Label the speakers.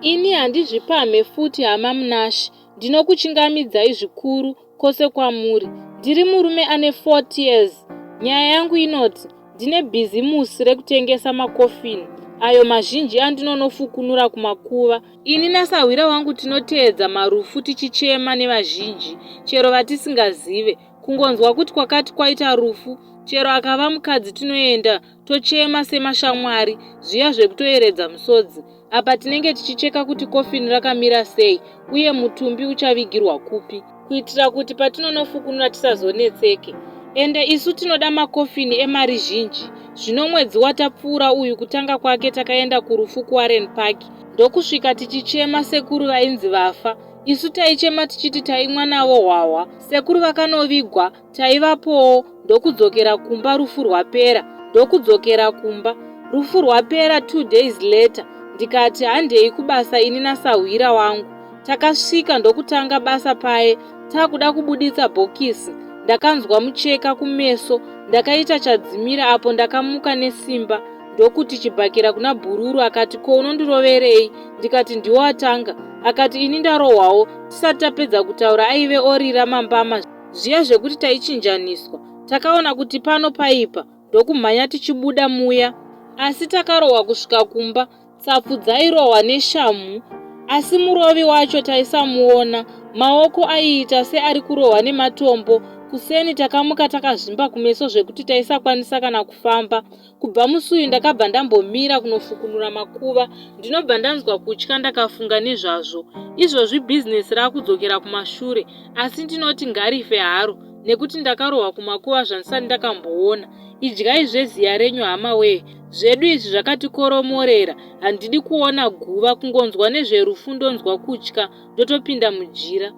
Speaker 1: Ini handizvipamhe futi hama Munashe. Ndinokuchingamidzai zvikuru kwose kwamuri. Ndiri murume ane 40 years. Nyaya yangu inoti ndine bhizimusi rekutengesa makofini ayo mazhinji andinonofukunura kumakuva. Ini nasahwira wangu tinoteedza marufu tichichema nevazhinji chero vatisingazive. Kungonzwa kuti kwakati kwaita rufu chero akava mukadzi tinoenda tochema semashamwari zviya zvekutoeredza musodzi. Apa tinenge tichicheka kuti kofini rakamira sei uye mutumbi uchavigirwa kupi kuitira kuti patinonofukunura tisazonetseke. Ende isu tinoda makofini emari zhinji. Zvino mwedzi watapfuura uyu kutanga kwake takaenda kurufu kuWarren Park ndokusvika tichichema sekuru vainzi vafa. Isu taichema tichiti taimwa navo hwahwa. Sekuru vakanovigwa Taivapowo ndokudzokera kumba rufu rwapera ndokudzokera kumba rufu rwapera two days later ndikati handei kubasa ini nasahwira wangu takasvika ndokutanga basa paye takuda kubuditsa bhokisi ndakanzwa mucheka kumeso ndakaita chadzimira apo ndakamuka nesimba ndokuti chibhakera kuna bhururu akati ko unondiroverei ndikati ndiwo atanga akati ini ndarohwawo tisati tapedza kutaura aive orira mambama Zviya zvekuti taichinjaniswa takaona kuti pano paipa ndokumhanya tichibuda muya asi takarohwa kusvika kumba tsapfu dzairohwa neshamhu asi murovi wacho taisamuona maoko aiita seari kurohwa nematombo kuseni takamuka takazvimba kumeso zvekuti taisakwanisa kana kufamba Kubva musi uyu ndakabva ndambomira kunofukunura makuva. Ndinobva ndanzwa kutya ndakafunga nezvazvo. Izvozvi bhizinesi rakudzokera kumashure asi ndinoti ngarife haro nekuti ndakarohwa kumakuva zvandisati ndakamboona. Idyai zveziya renyu hama wee. Zvedu izvi zvakatikoromorera. Handidi kuona guva, kungonzwa nezverufu ndonzwa kutya ndotopinda mujira.